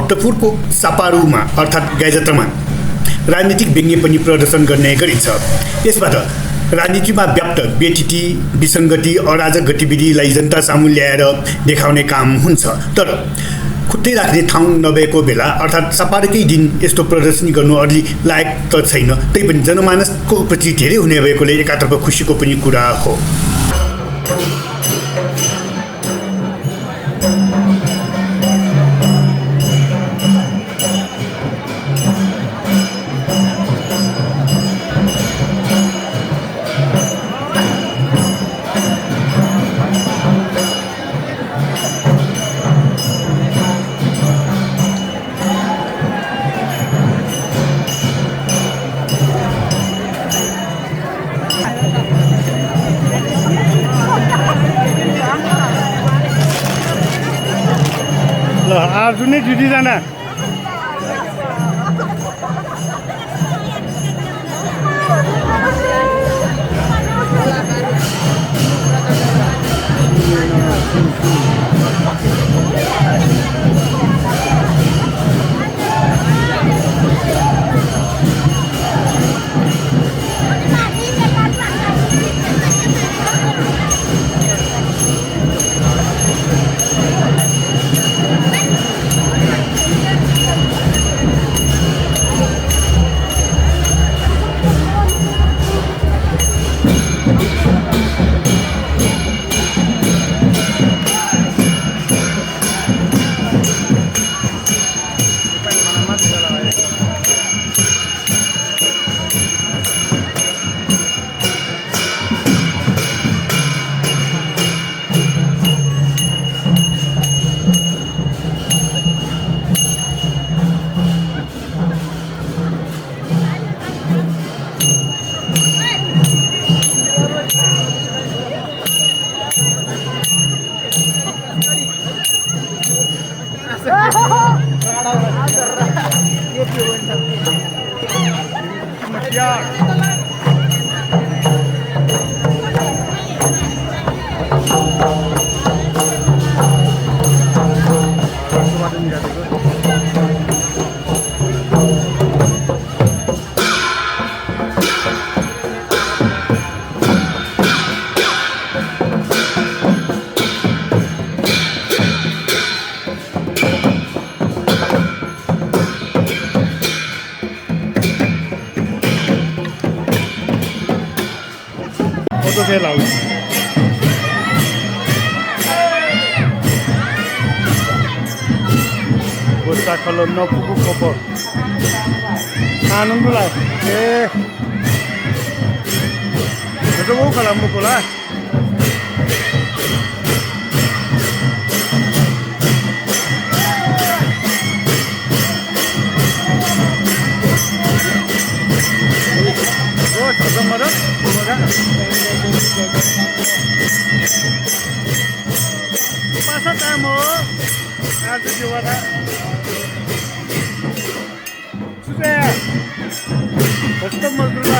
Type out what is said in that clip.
भक्तपुरको सापारुमा अर्थात् गाईजात्रामा राजनीतिक व्यङ्ग्य पनि प्रदर्शन गर्ने गरिन्छ। यसबाट राजनीतिमा व्याप्त बेठिटी विसङ्गति अराजक गतिविधिलाई जनता सामु ल्याएर देखाउने काम हुन्छ। तर खुट्टै राख्ने ठाउँ नभएको बेला अर्थात् सापारुकै दिन यस्तो प्रदर्शनी गर्नु अलि लायक त छैन। तैपनि जनमानसको प्रति धेरै हुने भएकोले एकातर्फ खुसीको पनि कुरा हो। आज नै ड्युटी जाना फोटो फेल आउँछ गोस्ता खलो नपुगु खबर आनन्द लाग्यो ए itu mau kalau mau pula pasa tamu ada juara sudah betul betul